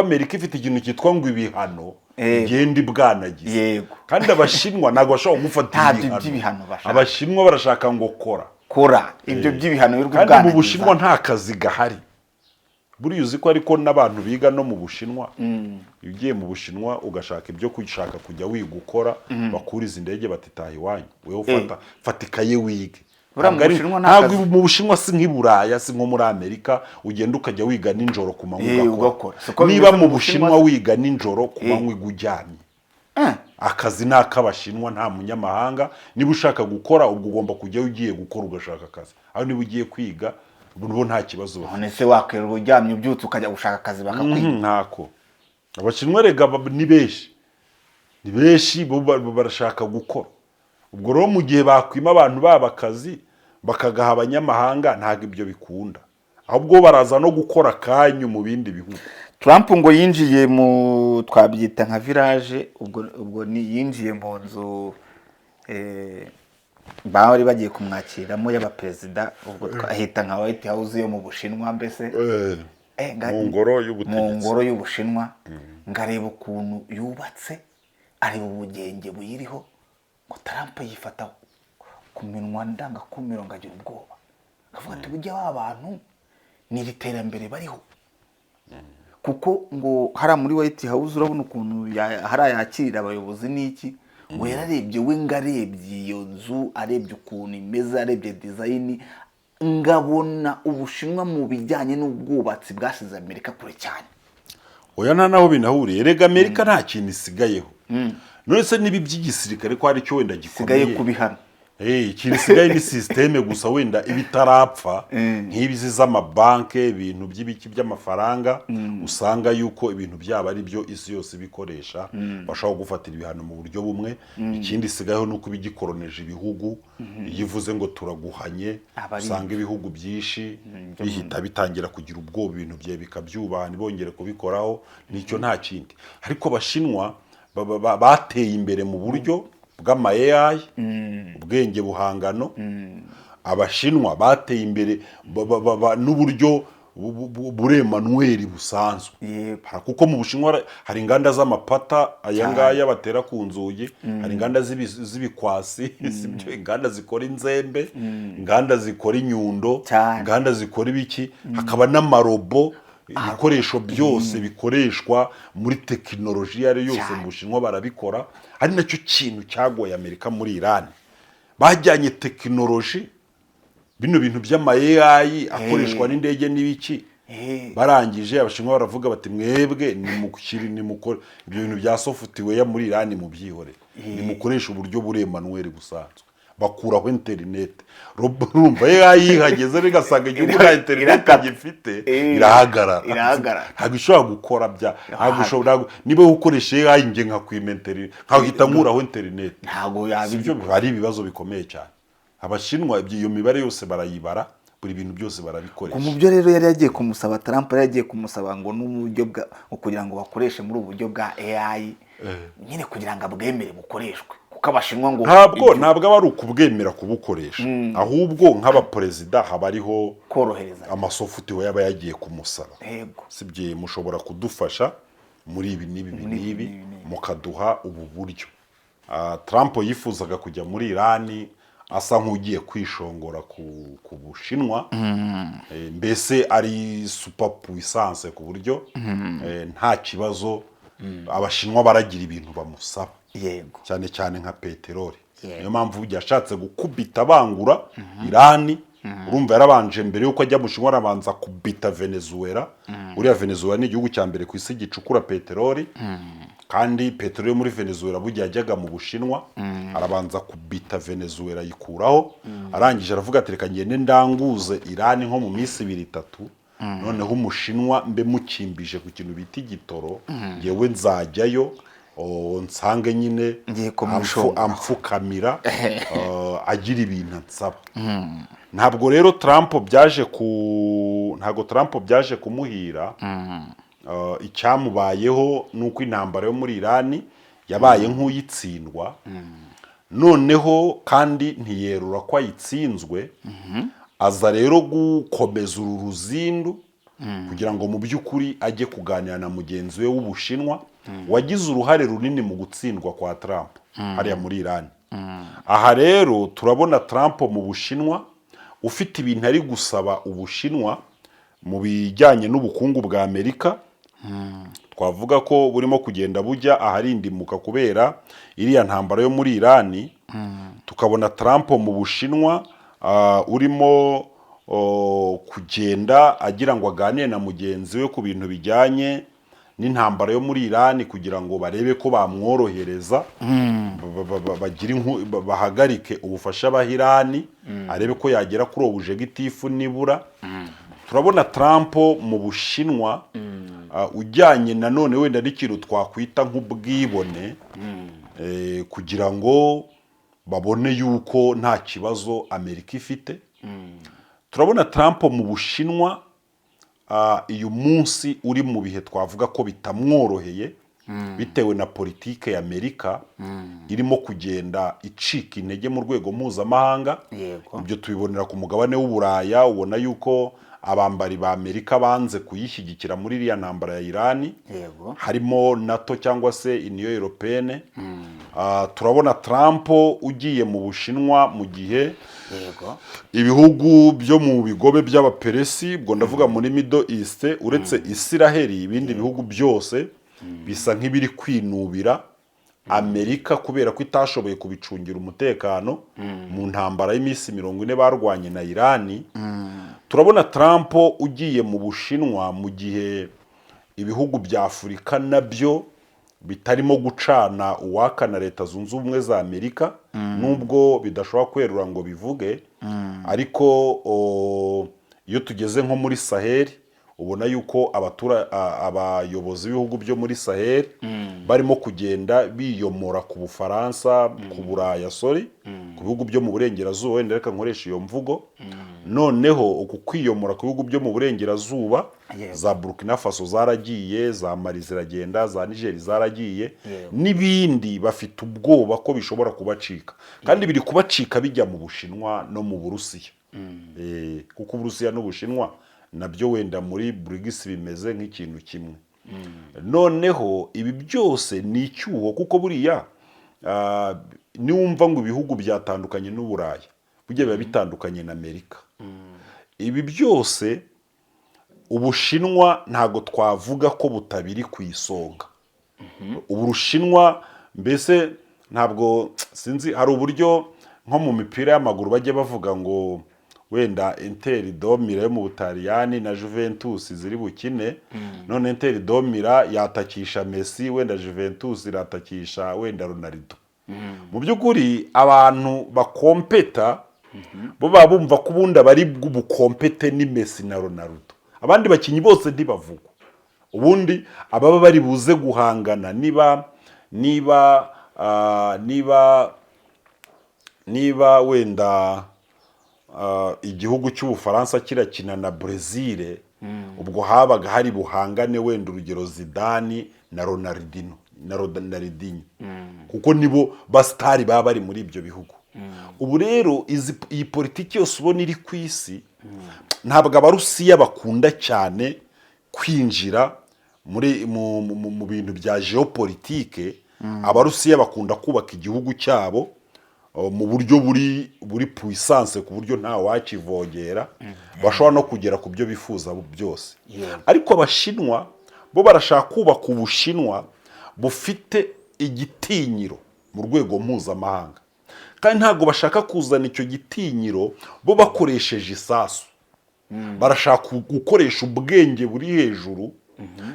Amerika ifite ikintu cyitwa ngo ibihano, igenda ibwanagiza. Kandi Abashinwa ntabwo bashobora kugufatira Ntabyo ibihano. by'ibihano bashaka. Abashinwa barashaka ngo kora. Kora, ibyo by'ibihano Kandi mu y'urwubwanagiza. Bushinwa nta kazi gahari. Buriya uzi ko ariko n'abantu biga no mu Bushinwa, iyo ugiye mu Bushinwa ugashaka ibyo gushaka kujya wiga ukora, bakuriza indege batitaha iwanyu, wewe ufata fata ikaye wige. Buriya mu Ntabwo Bushinwa nta ntabwo kazi. Mu Bushinwa si nk'i Buraya, si nko muri Amerika, ugenda ukajya wiga nijoro, ku manywa ugakora. Ugakora. Siko Niba bimeze mu mu Bushinwa. Bushinwa wiga nijoro, ku manywa wiga uryamye. Akazi ni ak'Abashinwa, nta munyamahanga. Niba ushaka gukora, ubwo ugomba kujyayo ugiye gukora, ugashaka akazi. Aho niba ugiye kwiga, bo nta kibazo bafite. None se wakwirirwa uryamye, ubyutse ukajya gushaka akazi bakakwiga? Ntako. Abashinwa rega ni benshi, ni benshi, bo barashaka gukora. Ubwo rero mu gihe bakwima abantu babo akazi bakagaha abanyamahanga, ntabwo ibyo bikunda, ahubwo baraza no gukora akanyu mu bindi bihugu. Trump ngo yinjiye mu, twabyita nka village, ubwo ni yinjiye mu nzu bari bagiye kumwakiramo y'abaperezida, ubwo twahita nka White House yo mu Bushinwa mbese. Mu ngoro y'ubutegetsi. Mu ngoro y'Ubushinwa, ngareba ukuntu yubatse, areba ubugenge buyiriho, ngo Trump yifata ku minwa ndangakumiro, ngo agira ubwoba, akavuga ati: "Burya ba bantu ni iri terambere bariho." Kuko ngo hariya muri White House urabona ukuntu hariya yakirira abayobozi n'iki, ngo yararebye we, ngo arebye iyo nzu, arebye ukuntu imeze, arebye design, ngabona Ubushinwa mu bijyanye n'ubwubatsi bwasize Amerika kure cyane. Oya, nta naho binahuriye. Rega Amerika nta kintu isigayeho. None se niba iby'igisirikare ko hari icyo wenda isigaye gikomeye? Ku bihano. Ikintu isigaye ni système gusa wenda iba itarapfa, nk'ibizi z'amabanke, ibintu by'ibiki by'amafaranga, usanga yuko ibintu byabo ari byo isi yose ibikoresha, bashobora gufatira ibihano mu buryo bumwe. Ikindi isigayeho ni uko iba igikoroneje ibihugu. Iyo ivuze ngo turaguhanye, Aba ari usanga ibihugu byinshi bihita bitangira kugira ubwoba, ibintu byawe bikabyubaha, ntibongere kubikoraho. Nicyo, nta kindi. Ariko Abashinwa bateye imbere mu buryo bw'ama AI, ubwenge buhangano. Abashinwa bateye imbere n'uburyo bure manuel busanzwe. Kuko mu Bushinwa hari inganda z'amapata aya ngaya batera ku nzugi, hari inganda z'ibikwasi, sibyo, inganda zikora inzembe, inganda zikora inyundo, inganda zikora ibiki, hakaba n'amarobo, ibikoresho byose bikoreshwa muri tekinoloji iyo ari yo yose mu Bushinwa barabikora. Ari nacyo kintu cyagoye Amerika muri Irani. Bajyanye tekinoloji, bino bintu by'ama AI akoreshwa n'indege n'ibiki. Barangije Abashinwa baravuga bati: "Mwebwe nimukiri, nimukore ibyo bintu bya software muri Irani, mubyihore, nimukoreshe uburyo buri manuel busanzwe." Bakuraho interineti. Urumva AI yihageze rigasanga igihugu nta interineti Irakata. gifite, irahagarara. Irahagarara. Ntabwo ishobora gukora bya, ntabwo ishobora. Niba ukoresha AI, njye nkakwima interineti, nkahita nkuraho interineti, Ntabwo sibyo? yabigikora. Ari ibibazo bikomeye cyane. Abashinwa iyo mibare yose barayibara, buri bintu byose barabikoresha. Mu byo rero yari yagiye kumusaba, Trump yari yagiye kumusaba ngo n'uburyo bwa ngo kugira ngo bakoreshe muri ubu buryo bwa AI nyine, kugira ngo abwemere bukoreshwe, kuko Abashinwa ngo Ntabwo ibyo ntabwo aba ari ukubwemera kubukoresha, ahubwo nk'abaperezida haba hariho korohereza amasoftware yaba yagiye kumusaba. Sibye, mushobora kudufasha muri ibi n'ibi Muri ibi n'ibi, n'ibi n'ibi. mukaduha ubu buryo. Trump yifuzaga kujya muri Irani asa nk'ugiye kwishongora ku Bushinwa. Mbese ari super puissance, ku buryo nta kibazo Abashinwa baragira ibintu bamusaba, cyane cyane nka peteroli. Niyo mpamvu yashatse gukubita bangura Irani. Urumva yarabanje, mbere yuko ajya mu Bushinwa, arabanza kubita Venezuela. Uriya Venezuela ni igihugu cya mbere ku isi gicukura peteroli, kandi peteroli yo muri Venezuela burya yajyaga mu Bushinwa. Arabanza kubita Venezuela, ayikuraho. Arangije aravuga ati: "Reka ngende ndanguze Irani nko mu minsi ibiri itatu, noneho Umushinwa mbe mukimbije ku kintu bita igitoro. Ngewe nzajyayo, nsange nyine Ngiye kumushonga." amfukamira, agira ibintu ansaba. Ntabwo rero Trump byaje ku ntabwo Trump byaje kumuhira. Icyamubayeho ni uko intambara yo muri Irani yabaye nk'uyitsindwa. Noneho kandi ntiyerura ko ayitsinzwe, aza rero gukomeza uru ruzindu. kugira ngo mu by'ukuri ajye kuganira na mugenzi we w'Ubushinwa wagize uruhare runini mu gutsindwa kwa Trump hariya muri Irani. Aha rero turabona Trump mu Bushinwa ufite ibintu ari gusaba Ubushinwa mu bijyanye n'ubukungu bwa Amerika, twavuga ko burimo kugenda bujya aharindimuka kubera iriya ntambara yo muri Irani. Tukabona Trump mu Bushinwa urimo kugenda agira ngo aganire na mugenzi we ku bintu bijyanye n'intambara yo muri Irani, kugira ngo barebe ko bamworohereza, bahagarike ubufasha baha Irani, arebe ko yagera kuri uwo objectif nibura. Turabona Trump mu Bushinwa ujyanye nanone wenda n'ikintu twakwita nk'ubwibone, kugira ngo babone yuko nta kibazo Amerika ifite. Turabona Trump mu Bushinwa uyu munsi uri mu bihe twavuga ko bitamworoheye bitewe na politike ya Amerika irimo kugenda icika intege mu rwego mpuzamahanga. Ibyo tubibonera ku mugabane w'Uburaya, ubona yuko abambari ba Amerika banze kuyishyigikira muri iriya ntambara ya Irani, harimo NATO cyangwa se Union Européenne. Turabona Trump ugiye mu Bushinwa mu gihe ibihugu byo mu bigobe by'Abaperesi, ubwo ndavuga muri Middle East, uretse Isiraheli, ibindi bihugu byose bisa nk'ibiri kwinubira Amerika kubera ko itashoboye kubicungira umutekano mu ntambara y'iminsi 40 barwanye na Irani. Turabona Trump ugiye mu Bushinwa mu gihe ibihugu bya Afurika nabyo bitarimo gucana uwaka na Leta Zunze Ubumwe za Amerika, nubwo bidashobora kwerura ngo bivuge. Ariko iyo tugeze nko muri Saheli, ubona yuko abayobozi b'ibihugu byo muri Sahel barimo kugenda biyomora ku Bufaransa, ku Buraya, sorry, ku bihugu byo mu burengerazuba, wenda reka nkoresha iyo mvugo. Noneho uku kwiyomora ku bihugu byo mu burengerazuba, za Burkina Faso zaragiye, za Mali ziragenda, za Niger zaragiye, n'ibindi, bafite ubwoba ko bishobora kubacika, kandi biri kubacika bijya mu Bushinwa no mu Burusiya. Kuko Uburusiya n'Ubushinwa nabyo wenda muri BRICS bimeze nk'ikintu kimwe. Noneho ibi byose ni icyuho, kuko buriya niwumva ngo ibihugu byatandukanye n'Uburayi, burya biba bitandukanye na Amerika. Ibi byose Ubushinwa ntabwo twavuga ko butabiri ku isonga. Ubushinwa mbese ntabwo, sinzi, hari uburyo nko mu mipira y'amaguru bajya bavuga ngo wenda Inter de Milan yo mu Butaliyani na Juventus ziri bukine, none Inter de Milan yatakisha Messi, wenda Juventus iratakisha wenda Ronaldo. Mu by'ukuri abantu bakompeta bo baba bumva ko ubundi abari bukompete ni Messi na Ronaldo, abandi bakinnyi bose ntibavugwa. Ubundi ababa bari buze guhangana, niba wenda igihugu cy'Ubufaransa kirakina na Brezil, ubwo habaga hari buhangane wenda urugero Zidane na Ronaldinho, kuko nibo basitari baba bari muri ibyo bihugu. Ubu rero iyi politiki yose ubona iri ku isi, ntabwo Abarusiya bakunda cyane kwinjira muri mu bintu bya géopolitique. Abarusiya bakunda kubaka igihugu cyabo mu buryo buri puissance, ku buryo nta wakivogera, bashobora no kugera ku byo bifuza byose. Ariko Abashinwa bo barashaka kubaka Ubushinwa bufite igitinyiro mu rwego mpuzamahanga, kandi ntabwo bashaka kuzana icyo gitinyiro bo bakoresheje isasu. Barashaka gukoresha ubwenge buri hejuru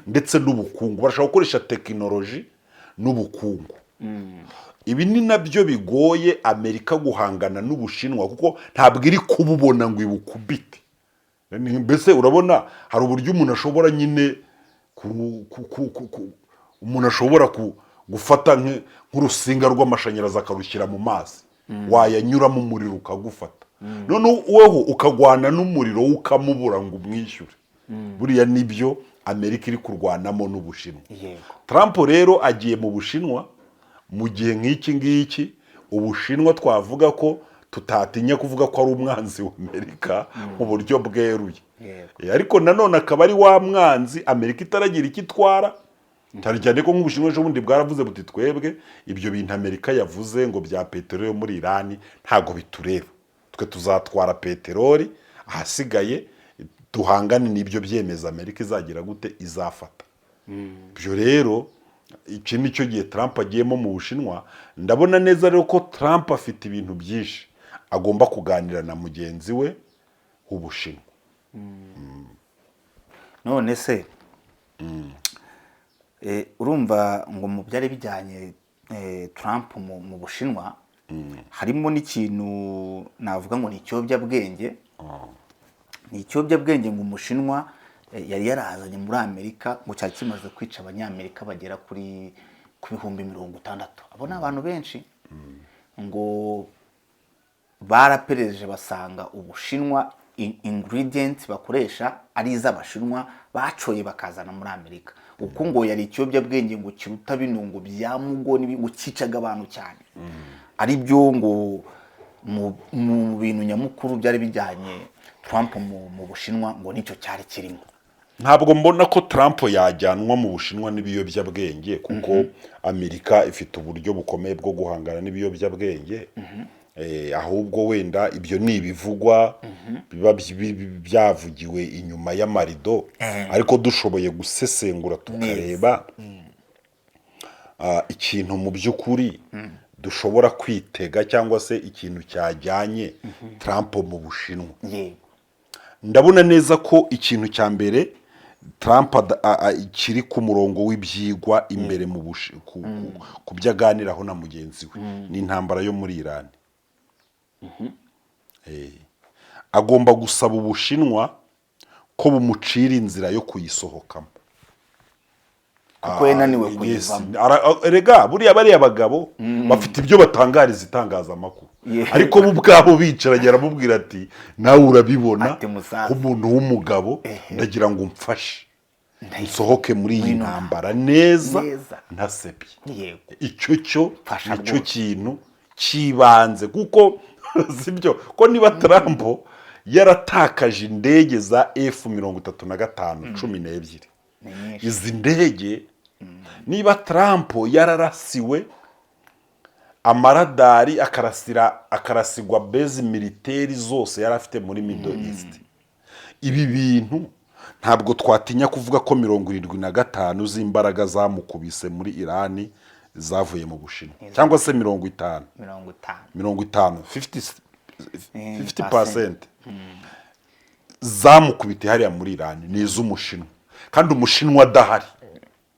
ndetse n'ubukungu, barashaka gukoresha tekinoloji n'ubukungu. Ibi ni nabyo bigoye Amerika guhangana n'Ubushinwa, kuko ntabwo iri kububona ngo ibukubite. Mbese urabona hari uburyo umuntu ashobora nyine umuntu ashobora gufata nk'urusinga rw'amashanyarazi akarushyira mu mazi, wayanyuramo umuriro ukagufata, noneho weho ukagwana n'umuriro we ukamubura ngo umwishyure. Buriya nibyo Amerika iri kurwanamo n'Ubushinwa. Trump rero agiye mu Bushinwa mu gihe nk'iki ngiki Ubushinwa twavuga ko tutatinya kuvuga ko ari umwanzi wa Amerika mu buryo bweruye. Ariko nanone akaba ari wa mwanzi Amerika itaragira icyo itwara, cyane cyane ko nk'Ubushinwa ejo bundi bwaravuze buti: "Twebwe ibyo bintu Amerika yavuze ngo bya peteroli yo muri Irani ntabwo bitureba, twe tuzatwara peteroli, ahasigaye duhangane n'ibyo byemezo Amerika izagira gute, izafata." Ibyo rero, iki ni cyo gihe Trump agiyemo mu Bushinwa. Ndabona neza rero ko Trump afite ibintu byinshi agomba kuganira na mugenzi we w'Ubushinwa. None se urumva ngo mu byari bijyanye Trump mu Bushinwa harimo n'ikintu navuga ngo ni ikiyobyabwenge, ni ikiyobyabwenge ngo Umushinwa yari yarazanye muri Amerika, ngo cyari kimaze kwica Abanyamerika bagera ku 60,000. Abo ni abantu benshi. Ngo barapereje basanga Ubushinwa ingredients bakoresha ari iz'Abashinwa bacoye bakazana muri Amerika, uko ngo yari ikiyobyabwenge ngo kiruta bino ngo bya mugo ngo cyicaga abantu cyane. Ari byo ngo mu bintu nyamukuru byari bijyanye Trump mu Bushinwa, ngo nicyo cyari kirimo. Ntabwo mbona ko Trump yajyanwa mu Bushinwa n'ibiyobyabwenge, kuko Amerika ifite uburyo bukomeye bwo guhangana n'ibiyobyabwenge. Ahubwo wenda ibyo ni ibivugwa biba byavugiwe inyuma y'amarido, ariko dushoboye gusesengura tukareba ikintu mu by'ukuri dushobora kwitega cyangwa se ikintu cyajyanye Trump mu Bushinwa, ndabona neza ko ikintu cya mbere Trump kiri ku murongo w'ibyigwa imbere mu ku byo aganiraho na mugenzi we ni intambara yo muri Iran. Agomba gusaba Ubushinwa ko bumucira inzira yo kuyisohokamo. Kuko yananiwe Yes. kuyivamo. Erega buriya bariya bagabo bafite ibyo batangariza itangazamakuru, ariko bo ubwabo bicaranye aramubwira ati: "Nawe urabibona, Ati, "Musaza." nk'umuntu w'umugabo, ndagira ngo umfashe nsohoke muri iyi Ngwino. ntambara neza, Neza. ntasebye." Icyo cyo Mfasha nicyo rwose. kintu cy'ibanze, kuko sibyo ko niba Trump yaratakaje indege za F-35 12, Ni nyinshi. izi ndege, niba Trump yararasiwe amaradari, akarasigwa base militaire zose yari afite muri Middle East, ibi bintu ntabwo twatinya kuvuga ko 75 z'imbaraga zamukubise muri Irani zavuye mu Bushinwa, cyangwa se 50. 50. 50, 50, 50 percent. percent zamukubite hariya muri Irani ni iz'Umushinwa, kandi Umushinwa adahari,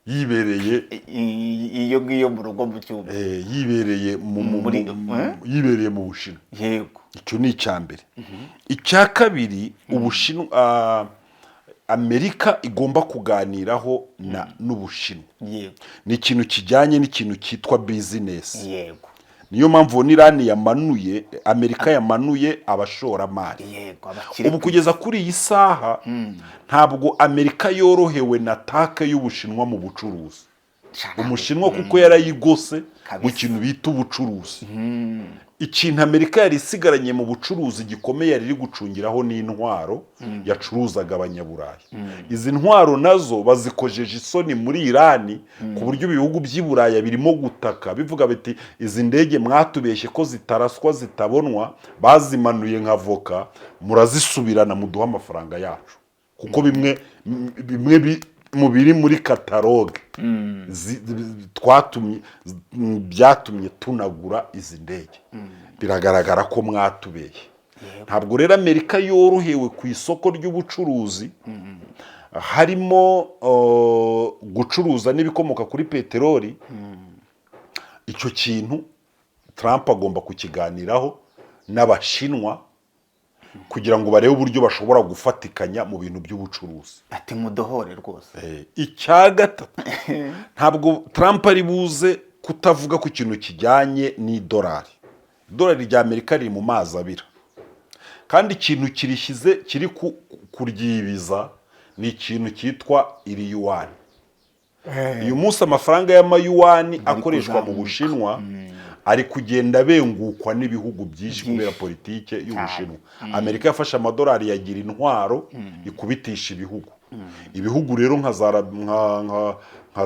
yibereye Iyo ngiyo mu rugo mu cyumba. Yibereye Eh? yibereye mu Bushinwa. Icyo ni icya mbere. Icya kabiri Ubushinwa, Amerika igomba kuganiraho na n'Ubushinwa ni ikintu kijyanye n'ikintu cyitwa bizinesi. Niyo mpamvu n'Irani yamanuye, Amerika yamanuye abashoramari. Abakire. Ubu kugeza kuri iyi saha ntabwo Amerika yorohewe na attaque y'Ubushinwa mu bucuruzi. Umushinwa kuko yarayigose mu kintu bita ubucuruzi. Ikintu Amerika yari isigaranye mu bucuruzi gikomeye yari iri gucungiraho n'intwaro yacuruzaga Abanyaburayi. Izi ntwaro nazo bazikojeje isoni muri Irani, ku buryo ibihugu by'i Buraya birimo gutaka bivuga biti: "Izi ndege mwatubeshye ko zitaraswa, zitabonwa, bazimanuye nka voka, murazisubirana muduhe amafaranga yacu, kuko bimwe mu biri muri catalogue twatumye byatumye tunagura izi ndege biragaragara ko mwatubeye." Ntabwo rero Amerika yorohewe ku isoko ry'ubucuruzi, harimo gucuruza n'ibikomoka kuri peteroli. Icyo kintu Trump agomba kukiganiraho n'Abashinwa kugira ngo barebe uburyo bashobora gufatikanya mu bintu by'ubucuruzi. Ati: "Mudohore rwose." Icya gatatu, ntabwo Trump ari buze kutavuga ku kintu kijyanye n'idolari. Idolari rya Amerika riri mu mazi abira, kandi ikintu kirishyize kiri kuryibiza ni ikintu cyitwa iriyuwani. Uyu munsi amafaranga y'amayuwani akoreshwa mu kuzamuka. Bushinwa Ari kugenda bengukwa n'ibihugu byinshi kubera politike y'Ubushinwa. Amerika yafashe amadolari yagira intwaro ikubitisha ibihugu. Ibihugu rero nka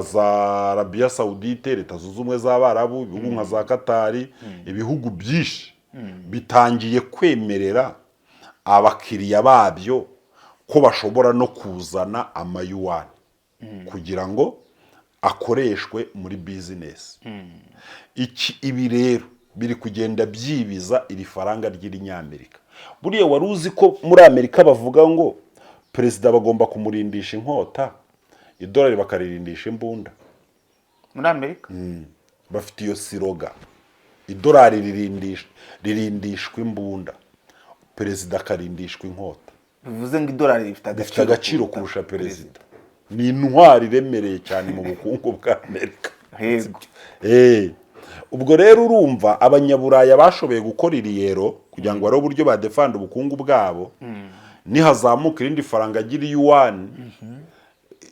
za Arabiya Sawudite, Leta Zunze Ubumwe z'Abarabu, ibihugu nka za Katari, ibihugu byinshi bitangiye kwemerera abakiriya babyo ko bashobora no kuzana amayuwani kugira ngo akoreshwe muri bizinesi. Iki ibi rero biri kugenda byibiza iri faranga ry'irinyamerika. Buriya wari uzi ko muri Amerika bavuga ngo perezida bagomba kumurindisha inkota, idolari bakarindisha imbunda? Muri Amerika? Bafite iyo slogan: idolari ririndishwa imbunda, perezida akarindishwa inkota. Bivuze ngo idolari rifite rifite agaciro kurusha perezida. Ni intwari iremereye cyane mu bukungu bwa Amerika. Ubwo rero urumva Abanyaburaya bashoboye gukora iriyero kugira ngo barebe uburyo badefanda ubukungu bwabo. Nihazamuka irindi faranga ry'iriyuwani,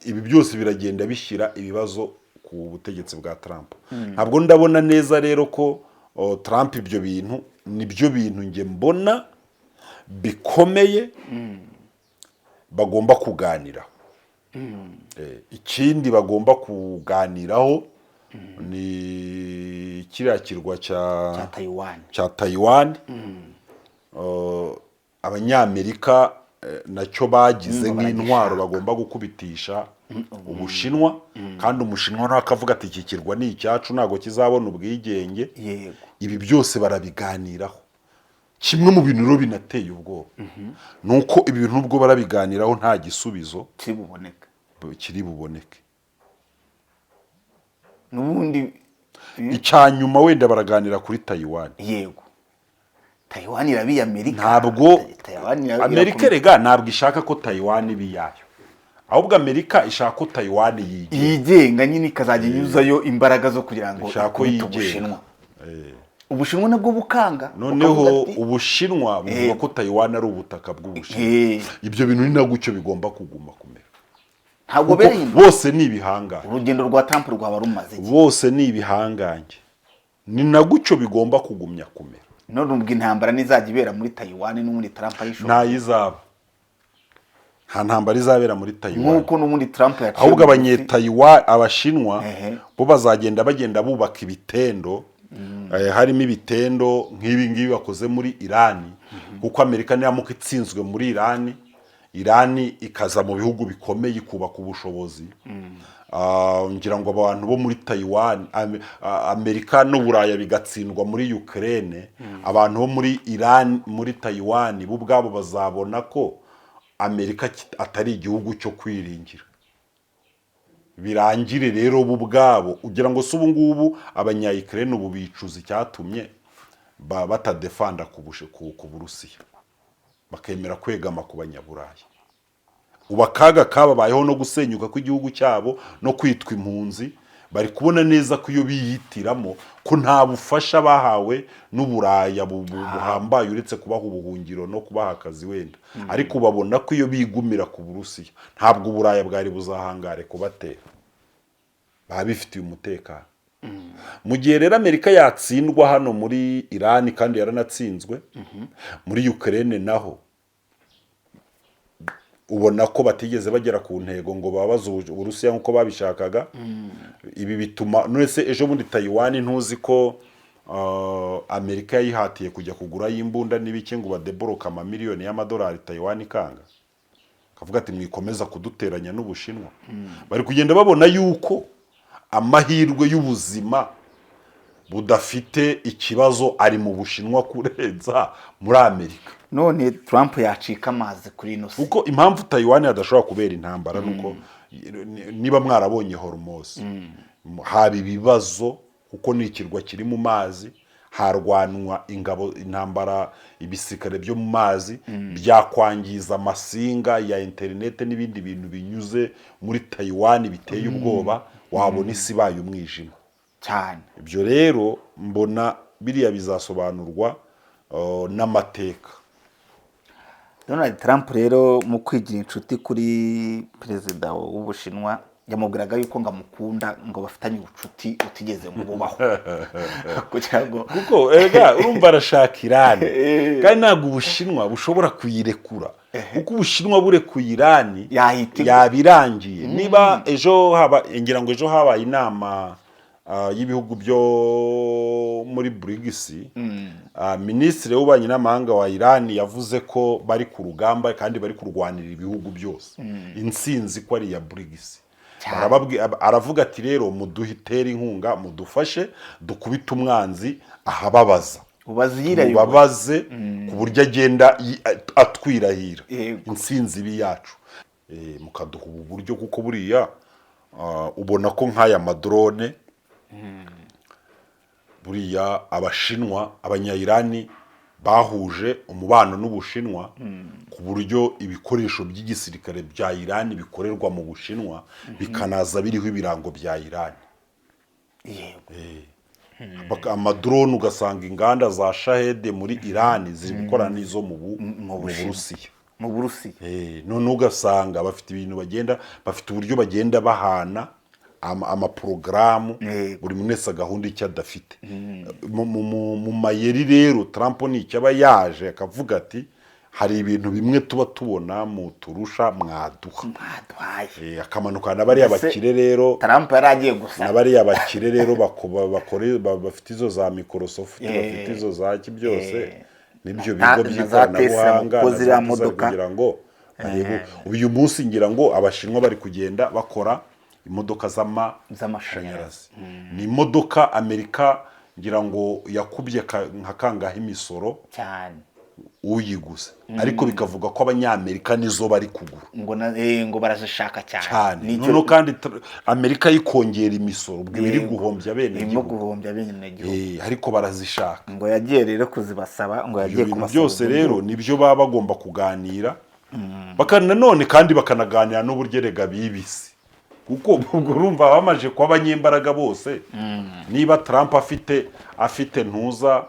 ibi byose biragenda bishyira ibibazo ku butegetsi bwa Trump. Ntabwo ndabona neza rero ko Trump, ibyo bintu nibyo bintu njye mbona bikomeye bagomba kuganiraho. Ikindi bagomba kuganiraho ni kiriya kirwa cya cya Tayiwani. Cya Taiwan. Abanyamerika nacyo bagize nk'intwaro bagomba gukubitisha Ubushinwa, kandi Umushinwa nawe akavuga ati: "Iki kirwa ni icyacu, ntabwo kizabona ubwigenge." Ibi byose barabiganiraho. Kimwe mu bintu rero binateye ubwoba ni uko ibi bintu, nubwo barabiganiraho, nta gisubizo kiri buboneke. Kiri buboneke. N'ubundi Icya nyuma wenda baraganira kuri Tayiwani. Yego, Tayiwani irabiye Amerika. Ntabwo Tayiwani Amerika rega ntabwo ishaka ko Tayiwani iba iyayo, ahubwo Amerika ishaka ko Tayiwani yigenga. Yigenga nyine, ikazajya inyuzayo imbaraga zo kugira ngo Ishaka ko ikubite yigenga. Ubushinwa. Ubushinwa nabwo bukanga, Noneho bukavuga ati, Ubushinwa buvuga ko Tayiwani ari ubutaka bw'Ubushinwa. Ibyo bintu ni na gutyo bigomba kuguma kumera. Ntabwo Kuko bereye bose ni ibihangange. Urugendo rwa Trump rwaba rumaze iki? Bose ni ibihangange, ni na gutyo bigomba kugumya kumera. None ubwo intambara nizajya ibera muri Tayiwani, n'ubundi Trump ayishobora? Ntayizaba, nta ntambara izabera muri Tayiwani. Nk'uko n'ubundi Trump yaciye Ahubwo bugufi. Abanyetayiwa, Abashinwa bo bazagenda bagenda bubaka ibitendo, harimo ibitendo nk'ibi ngibi bakoze muri Irani, kuko Amerika niramuka itsinzwe muri Irani, Irani ikaza mu bihugu bikomeye ikubaka ubushobozi. Ngira ngo abantu bo muri Tayiwani, Amerika n'Uburaya bigatsindwa muri Ukraine, abantu bo muri Iran, muri Tayiwani bo ubwabo bazabona ko Amerika atari igihugu cyo kwiringira. Birangire rero bo ubwabo. Ugira ngo se ubu ngubu Abanya-Ukraine ubu bicuza icyatumye batadefanda ku Burusiya, bakemera kwegama ku Banyaburayi? Ubu akaga kababayeho no gusenyuka kw'igihugu cyabo no kwitwa impunzi, bari kubona neza ko iyo biyitiramo ko nta bufasha bahawe n'Uburaya buhambaye uretse kubaha ubuhungiro no kubaha akazi wenda, ariko babona ko iyo bigumira ku Burusiya ntabwo Uburaya bwari buzahangare kubatera, baba bifitiye umutekano. Mu gihe rero Amerika yatsindwa hano muri Irani, kandi yaranatsinzwe muri Ukraine, naho ubona ko batigeze bagera ku ntego ngo babaze Uburusiya nk'uko babishakaga. Ibi bituma none se ejo bundi Tayiwani, ntuzi ko Amerika yayihatiye kujya kugurayo imbunda n'ibiki ngo badeboroke amamiliyoni y'amadolari, Tayiwani ikanga, kavuga ati: "Mwikomeza kuduteranya n'Ubushinwa." Bari kugenda babona yuko amahirwe y'ubuzima budafite ikibazo ari mu Bushinwa kurenza muri Amerika. None Trump yacika amazi kuri ino si? Kuko impamvu Tayiwani hadashobora kubera intambara nuko niba mwarabonye Hormuz, haba ibibazo kuko ni ikirwa kiri mu mazi, harwanwa ingabo, intambara, ibisirikare byo mu mazi byakwangiza amasinga ya interinete n'ibindi bintu binyuze muri Tayiwani biteye ubwoba, wabona isi ibaye umwijima. Cyane. Ibyo rero mbona biriya bizasobanurwa n'amateka. Donald Trump rero mu kwigira inshuti kuri perezida w'Ubushinwa. Yamubwiraga yuko ngo amukunda, ngo bafitanye ubucuti utigeze ngo bubaho, kugira ngo Kuko erega urumva arashaka Irani, kandi ntabwo Ubushinwa bushobora kuyirekura, kuko Ubushinwa burekuye Irani Yahita igwa. yaba irangiye. Niba ejo haba, ngira ngo ejo habaye inama y'ibihugu byo muri BRICS, minisitiri w'ububanyi n'amahanga wa Irani yavuze ko bari ku rugamba kandi bari kurwanira ibihugu byose, intsinzi ko ari iya BRICS. Aravuga ati: "Rero muduhitere inkunga, mudufashe dukubite umwanzi ahababaza." Ubazira. Mubabaze ku buryo agenda atwirahira, intsinzi ibi yacu. Mukaduha ubu buryo, kuko buriya ubona ko nk'aya madrone, buriya Abashinwa, Abanyayirani bahuje umubano n'Ubushinwa ku buryo ibikoresho by'igisirikare bya Irani bikorerwa mu Bushinwa, bikanaza biriho ibirango bya Irani. Amadrone, ugasanga inganda za Shahed muri Irani ziri gukorana n'izo mu Bushinwa. Burusiya. Mu Burusiya. None ugasanga bafite ibintu bagenda, bafite uburyo bagenda bahana amaporogaramu, buri muntu wese agahunda icyo adafite mu mayeri. Rero Trump ni icyo aba yaje akavuga ati: "Hari ibintu bimwe tuba tubona muturusha, mwaduha." Mwaduhaye. Akamanuka na bariya Mbese bakire rero. Trump yari agiye gusa Na bariya bakire rero bafite izo za Microsoft, bafite izo za ki byose, n'ibyo bigo na za Tesla by'ikoranabuhanga, kuko na za ziriya Tesla, modoka. kugira ngo barebe. Uyu munsi ngira ngo Abashinwa bari kugenda bakora imodoka z'amashanyarazi. z'amashanyarazi. Ni imodoka Amerika ngira ngo yakubye nka kangahe imisoro cyane uyiguze, ariko bikavuga ko Abanyamerika nizo bari kugura. Ngo ngo barazishaka cyane. Cyane. Nicyo Noneho kandi Amerika yikongera imisoro, ubwo iba iri guhombya bene irimo gihugu. Guhombya bene gihugu. Ariko barazishaka. Ngo yagiye rero kuzibasaba, ngo Ibyo yagiye bintu kubasaba byose uburyo. rero nibyo baba bagomba kuganira. Nanone kandi bakanaganira n'uburyo erega bibisi, kuko ubwo urumva bamaze kuba abanyembaraga bose. Niba Trump afite ntuza,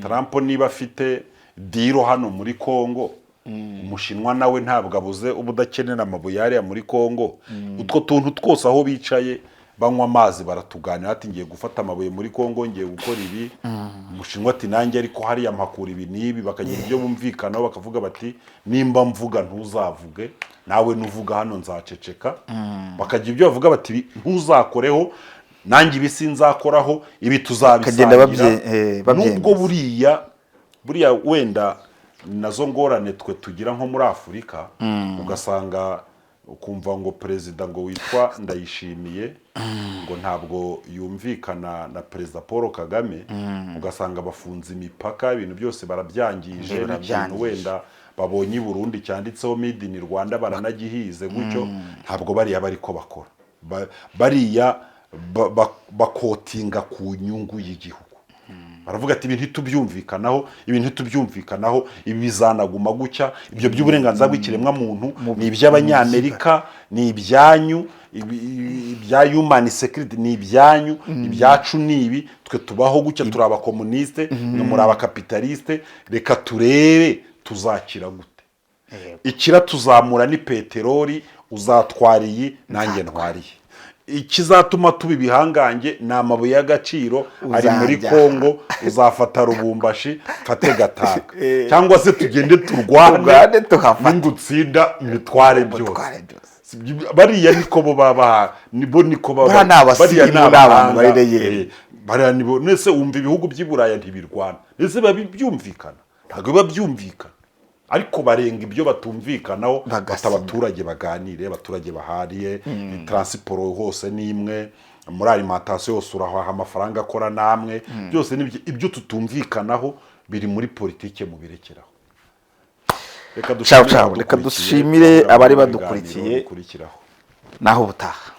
Trump niba afite deal hano muri Congo, Umushinwa nawe ntabwo abuze uba udakenera amabuye hariya muri Congo. Utwo tuntu twose, aho bicaye banywa amazi baratuganira, ati: "Ngiye gufata amabuye muri Congo, ngiye gukora ibi." Umushinwa ati: "Nanjye ariko hariya mpakura ibi n'ibi." Bakagira ibyo bumvikanaho, bakavuga bati: "Nimba mvuga ntuzavuge, nawe nuvuga hano nzaceceka." Bakagira ibyo bavuga bati: "Ibi ntuzakoreho, nanjye ibi sinzakoraho, ibi Bakagenda tuzabisangira." Babyemeza. Nubwo buriya wenda nazo ngorane twe tugira nko muri Afurika, ugasanga ukumva ngo perezida ngo witwa Ndayishimiye ngo ntabwo yumvikana na Perezida Paul Kagame, ugasanga bafunze imipaka, ibintu byose barabyangije, n'ikintu Barabyangije. wenda babonye i Burundi cyanditseho "Made in Rwanda" baranagihize gutyo. Ntabwo bariya bari ko bakora. Bariya bakotinga ku nyungu y'igihugu. Baravuga ati: "Ibintu ntitubyumvikanaho, ibintu ntitubyumvikanaho, ibi bizanaguma gutya. Ibyo by'uburenganzira bw'ikiremwamuntu ni iby'Abanyamerika, ni ibyanyu, ibya human security ni ibyanyu, ibyacu ni ibi. Twe tubaho gutya, turi abakomunisite, mwe muri abakapitalisite. Reka turebe tuzakira gute. Ikira tuzamura ni peteroli, uzatwara iyi, nanjye ntwariye. Ikizatuma tuba ibihangange ni amabuye y'agaciro ari muri Uzajya. Kongo. Uzafata Rubumbashi, mfate Gatanga, cyangwa se tugende turwane, Turwane tuhafate. Ningutsinda imitware byose." Mutware byose. Bariya niko bo baba, nibo niko baba. Bariya ni abasirimu, Bariya ni abantu abahanga. bari reyeri. Bariya nibo. Nese wumva ibihugu by'i Buraya ntibirwana? Ese biba byumvikana? Ntabwo biba byumvikana, ariko barenga ibyo batumvikanaho, bata Bagasinya. abaturage baganire, abaturage bahariye transport hose ni imwe, muri alimentation yose urahaha amafaranga akora namwe byose nibyo. Ibyo tutumvikanaho biri muri politike, mubirekeraho. Reka Ciao, dushimire ciao. Reka abadukurikiye, dushimire tuzahura abari mu biganiro badukurikiye. bikurikiraho. Naho ubutaha.